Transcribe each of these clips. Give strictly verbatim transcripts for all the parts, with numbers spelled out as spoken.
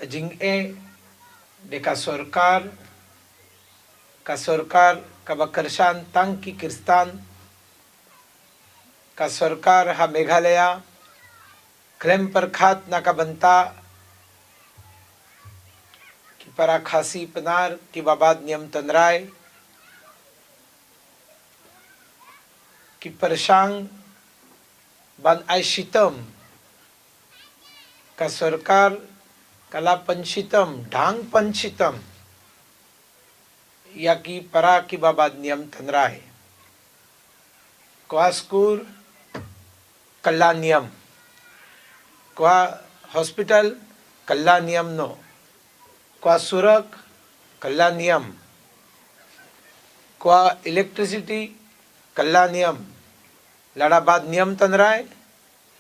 Jingeh de ka sorkar, ka sorkar kaba kyrshan tang ki Khristan, ka sorkar ha Meghalaya, khlem pyrkhat na ka bynta ki para Khasi Pnar kiba bat niam tynrai, ki pyrshang ban ai shitom, ka sorkar ka la pynshitom, dang pynshitom ïa ki para kiba bat niam tynrai. Kwah skul, kylla niam. Kwah hospital, kylla niam noh. Kwah surok, kylla niam. Kwah electricity, kylla niam. Lada bat niam tynrai,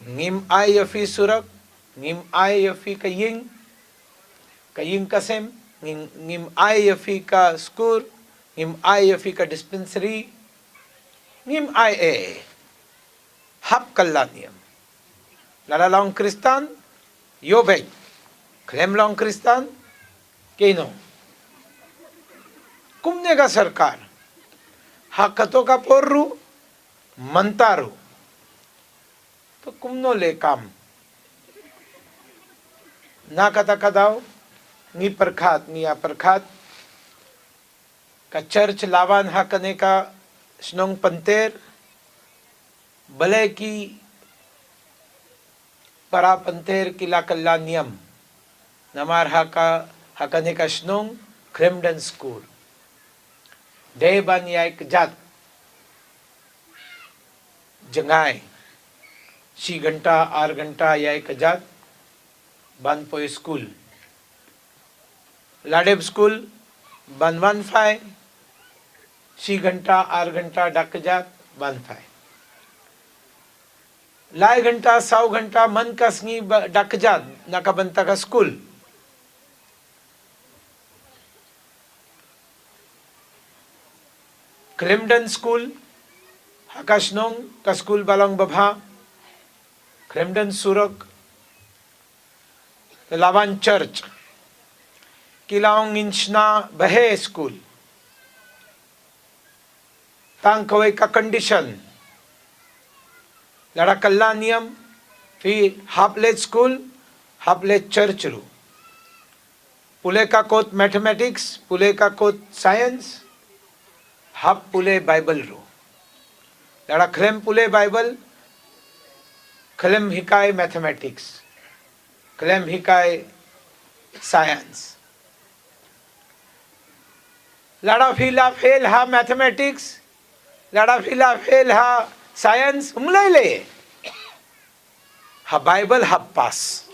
ngim ai ïa phi surok, ngim ai ïa phi ka ïing, ka ïing ka sem, ngim, ngim ai ïa phi ka skul, ngim ai ïa phi ka dispensary, ngim ai eh. Hap kylla niam. Lada long Khristan, ïoh beit. Khlem long Khristan, kynnoh. Kumne ka sorkar. Ha kato ka por ruh, mynta ruh. To kumno leh kam. Na kata ka daw, ngi pyrkhat, ngi ïa pyrkhat. Ka church la wan ha kane ka shnong Pynter, balei ki para Pynter ki la kylla niam. Namar ha ka, ha kane ka shnong khlem don skul. Dei ban ïai kjat jngai. Shi ghanta, ar ghanta ïai kjat ban poi skul. La dep skul ban wan phai, shi ghanta, ar ghanta da kjat ban phai. Lai ghanta, saw ghanta man ka sngi ba da kjat na ka bynta ka skul. Khlem don skul, ha ka shnong, ka skul ba long babha, khlem don surok, la wan church. Ki la ong ngin shna bahaei skul. Tang kawei ka condition. Lada kylla niam, phi hap leit skul, hap leit church ruh. Pule ka kot mathematics, pule ka kot science, hap pule Bible ruh. Lada khlem pule Bible, khlem hikai mathematics, khlem hikai science. Lada phi la fail ha mathematics, lada phi la fail ha science, um lei lei. Ha Bible hap pass.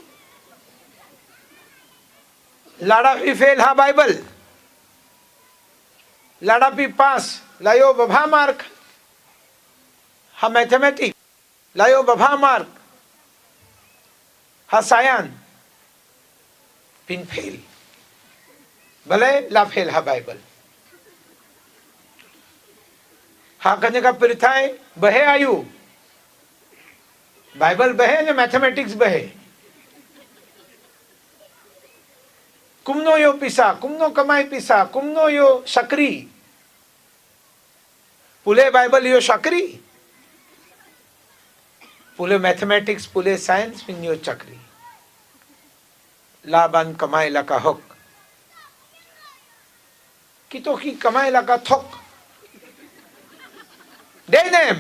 Lada phi fail ha Bible, lada phi pass, la ïoh babha mark ha mathematics, la ïoh babha mark ha science, phin fail. Balei? La fail ha Bible. Ha kane ka pyrthei, bahaei aiu? Bible bahaei ne mathematics bahaei? Kumno ïoh pisa, kumno kamai pisa, kumno ïoh shakri? Pule Bible ïoh shakri. Pule mathematics, pule science, phin ïoh shakri. La ban kamai la ka hok. Kito ki kamai la ka thok. Dei ne em?